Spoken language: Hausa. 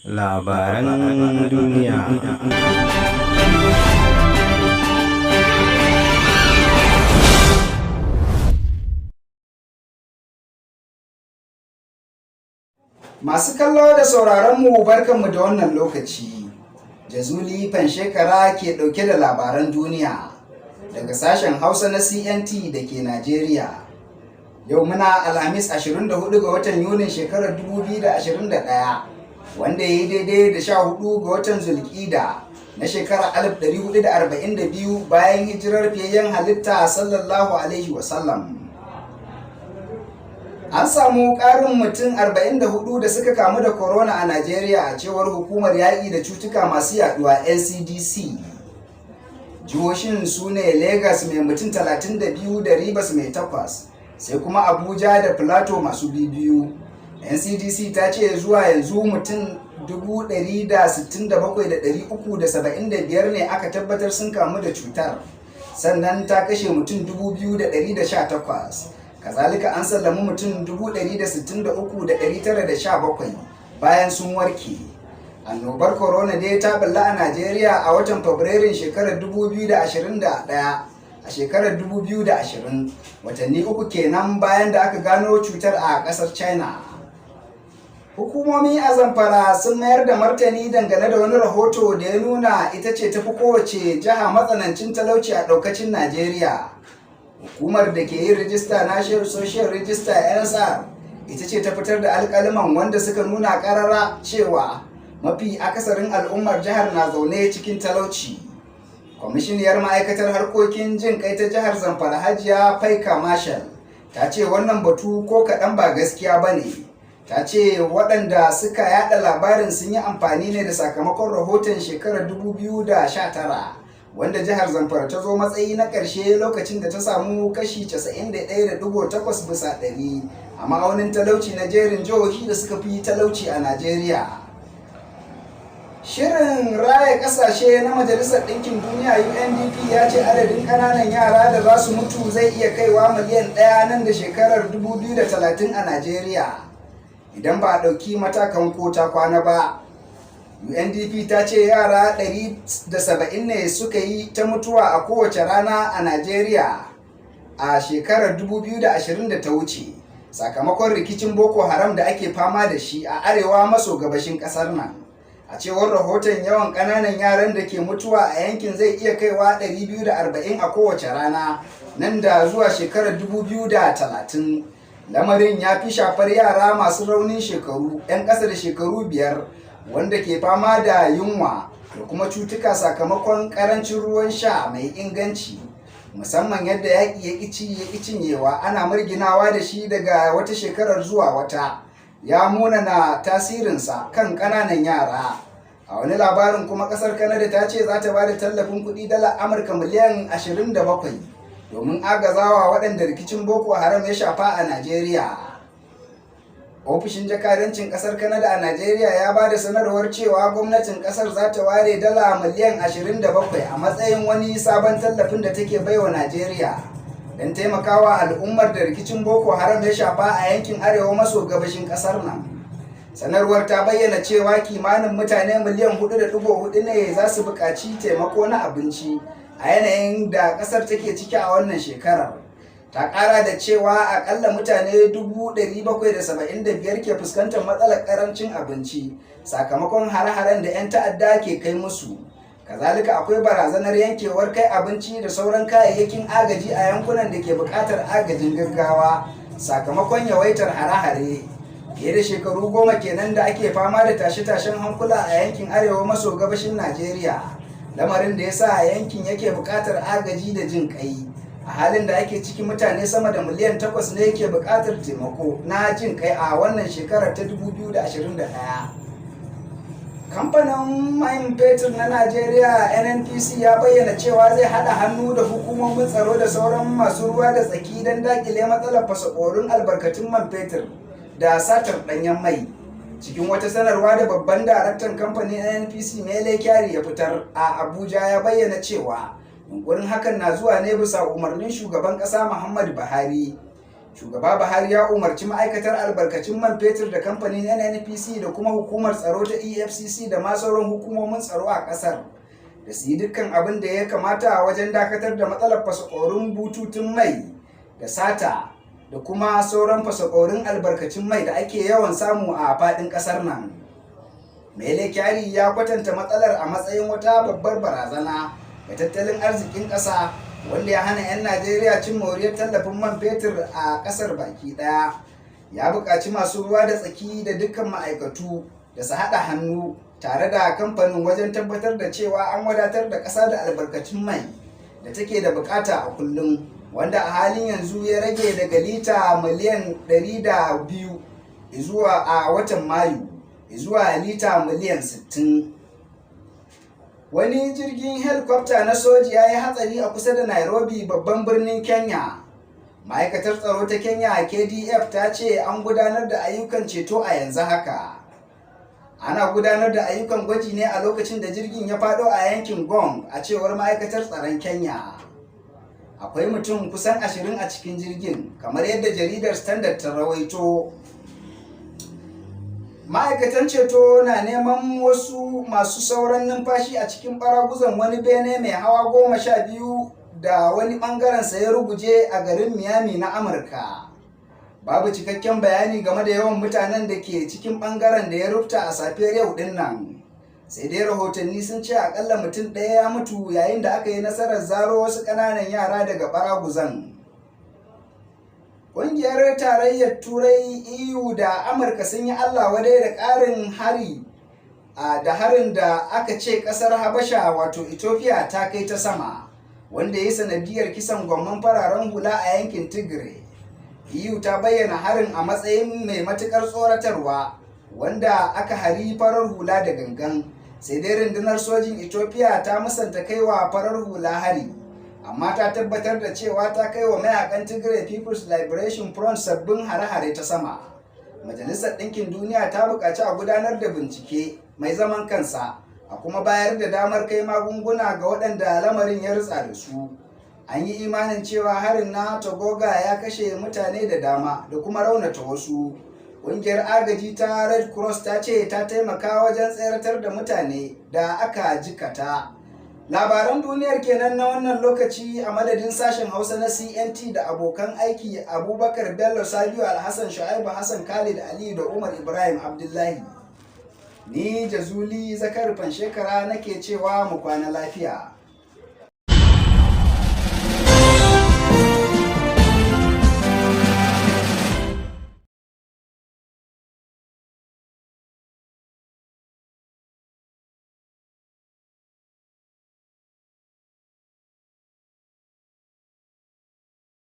Labaran duniya. Masu kallo da sauraronmu, barkanmu da wannan lokaci. Jazuli Fanshekara ke ɗauke da labaran duniya daga sashen Hausa na CNT da ke Najeriya. Yau muna Alhamis, 24 ga watan Yunin shekarar 2021, wanda ya yi daidai da 14 ga watan Zulkida na shekarar 1442 bayan hijirar fiyayyen halitta, sallallahu alaihi wasallam. An samu ƙarin mutum 44 da suka kamu da corona a Najeriya, a cewar hukumar yaƙi da cutuka masu yaduwa, NCDC. Jihohin su ne Lagos mai mutum 32 da Rivers mai 8, sai kuma Abuja da Plateau masu biyu. NCDC ta ce zuwa yanzu mutum 167,375 ne aka tabbatar sun kamu da cutar, sannan ta kashe mutum 2,118. Kazalika an sallami mutum 163,917 bayan sun warke. Annobar corona dai ta bulla a Najeriya a watan Fabrairun shekarar 2021, a shekarar 2020, watanni 3 kenan bayan da aka gano cutar a kasar China. Hukumomi a Zamfara sun mayar da martani dangane da wani rahoto da ya nuna ita ce tafi kowace jiha matsanancin talauci a daukacin Najeriya. Hukumar da ke yin rijista, National Social Register, NSR, ita ce ta fitar da alkaliman, wanda suka nuna karara cewa mafi akasarin al'ummar jihar na zaune cikin talauci. Kwamishiniyar ma'aikatar harkokin jin kai ta jihar Zamfara, Hajiya Faika Marshall, ta ce wannan batu ko kaɗan ba gaskiya ba ne. Ta ce waɗanda suka yada labarin sun yi amfani ne da sakamakon rahoton shekarar 2019, wanda jihar Zamfara ta zo matsayi na ƙarshe lokacin da ta samu kashi 91.8 bisa ɗari a ma'aunin talauci na jerin jihohi da suka fi talauci a Najeriya. Shirin raya ƙasashe na Majalisar Ɗinkin Duniya, UNDP, ya ce adadin ƙananan yara da za su mutu zai iya kaiwa miliyan 1 nan da shekarar 2030 a Najeriya idan ba a ɗauki matakan ko ta kwana ba. UNDP ta ce yara 170 ne suka yi ta mutuwa a kowace rana a Najeriya a shekarar 2020 da ta wuce, sakamakon rikicin Boko Haram da ake fama da shi a arewa maso gabashin kasar nan. A cewar rahoton, yawan ƙananan yaran da ke mutuwa a yankin zai iya kaiwa 240 a kowace rana nan da zuwa shekarar 2030. Lamarin ya fi shafar yara masu raunin shekaru, 'yan ƙasa da shekaru 5, wanda ke fama da yunwa da kuma cutuka sakamakon karancin ruwan sha mai inganci, musamman yadda yaƙi ya ƙici ya cinyewa, ana murginawa da shi daga wata shekarar zuwa wata, ya munana tasirinsa kan ƙananan yara. A wani labarin kuma, ƙasar Canada ta ce za ta ba da tallafin kuɗi dala Amurka miliyan 27 domin agazawa waɗanda rikicin Boko Haram ya shafa a Najeriya. Ofishin jakadancin kasar Canada a Najeriya ya ba da sanarwar cewa gwamnatin kasar za ta ware dala miliyan 27 a matsayin wani sabon tallafin da take baiwa Najeriya don taimakawa al'ummar da rikicin Boko Haram ya shafa a yankin arewa maso gabashin kasar nan. Sanarwar ta bayyana cewa kimanin mutane miliyan 4.4 ne za su buƙaci taimako na abinci a yanayin da kasar take ciki a wannan shekarar. Ta kara da cewa akalla mutane 775 ke fuskantar matsalar karancin abinci sakamakon hare-haren da 'yan ta'adda ke kai musu. Kazalika akwai barazanar yankewar kai abinci da sauran kayayyakin agaji a yankunan da ke bukatar agajin gaggawa sakamakon yawaitar hare-hare. Fiye da shekaru 10 kenan da ake fama da tashe-tashen hankula a yankin arewa maso gabashin Najeriya, lamarin da ya sa yankin yake bukatar agaji da jin kai. A halin da ake ciki, mutane sama da miliyan 8 ne ke buƙatar taimako na jin kai a wannan shekarar ta 2021. Kamfanin man fetur na Najeriya, NNPC, ya bayyana cewa zai haɗa hannu da hukumomin tsaro da sauran masu ruwa da tsaki don dakile matsalar fasakorin albarkatun man fetur da satar ɗanyen mai. Cikin wata sanarwa da babban daraktan kamfanin NNPC, Mele Kyari, ya fitar a Abuja, ya bayyana cewa yunkurin hakan na zuwa ne bisa umarnin shugaban kasa Muhammadu Buhari. Shugaba Buhari ya umarci ma'aikatar albarkacin man fetur da kamfanin NNPC da kuma hukumar tsaro ta EFCC da ma sauran hukumomin tsaro a ƙasar da su yi dukkan abin da ya kamata wajen dakatar da matsalar fasakorin bututun mai da sata da kuma sauran fasakorin albarkacin mai da ake yawan samu a faɗin ƙasar nan. Mele Kyari ya kwatanta matsalar a matsayin wata babbar barazana ga tattalin arzikin ƙasa, wanda ya hana 'yan Najeriya cin moriyar tallafin man fetur a ƙasar baki ɗaya. Ya buƙaci masu ruwa da tsaki da dukkan ma'aikatu da su haɗa hannu tare da kamfanin wajen tabbatar da cewa an wadatar da ƙasa da albarkacin mai da take da buƙata a kullum, wanda a halin yanzu ya rage daga lita miliyan 200 zuwa a watan Mayu zuwa lita miliyan 60. Wani jirgin helikwafta na soji ya yi hatsari a kusa da Nairobi, babban birnin Kenya. Ma'aikatar tsaro ta Kenya, KDF, ta ce an gudanar da ayyukan ceto a yanzu haka. Ana gudanar da ayyukan gwaji ne a lokacin da jirgin ya faɗo a yankin Ngong, a cewar ma'aikatar tsaron Kenya. Akwai mutum kusan 20 a cikin jirgin, kamar yadda jaridar Standard ta rawaito. Ma'aikatan ceto na neman wasu masu sauran numfashi a cikin baraguzan wani bene mai hawa 12 da wani bangaren sa ya ruguje a garin Miami na Amurka. Babu cikakken bayani game da yawan mutanen da ke cikin bangaren da ya rufta a safiyar yau din nan. Sai dai rahotanni sun ce akalla mutum ɗaya ya mutu, yayin da aka yi nasarar zaro wasu ƙananan yara daga baraguzan. Ƙungiyar Tarayyar Turai, EU, da Amurka sun yi Allah wadai da ƙarin hari da harin da aka ce ƙasar Habasha, wato Ethiopia, ta kai ta sama, wanda ya yi sanadiyar kisan gwamman fararen hula a yankin Tigray. EU ta bayyana harin a matsayin mai matukar tsoratarwa, wanda aka hari farar hula da gangan. Sai dai rundunar sojin Ethiopia ta musanta kaiwa farar hula hari, amma ta tabbatar da cewa ta kai wa mayakan Tigray People's Liberation Front sabbin hare-hare ta sama. Majalisar Ɗinkin Duniya ta buƙaci a gudanar da bincike mai zaman kansa, a kuma bayar da damar kai magunguna ga waɗanda lamarin ya ritsa da su. An yi imanin cewa harin na Togoga ya kashe mutane da dama da kuma raunata wasu. Ƙungiyar agaji ta Red Cross ta ce ta taimaka wajen tseratar da mutane da aka jikata. Labaran duniyar kenan na wannan lokaci. A madadin sashen Hausa na CNT da abokan aiki Abubakar Bello, Sabiu Alhassan, Shu'aibu Hassan, Khalid Aliyu da Umar Ibrahim Abdullahi, ni Jazuli Zakar Fanshekara nake cewa mu kwana lafiya.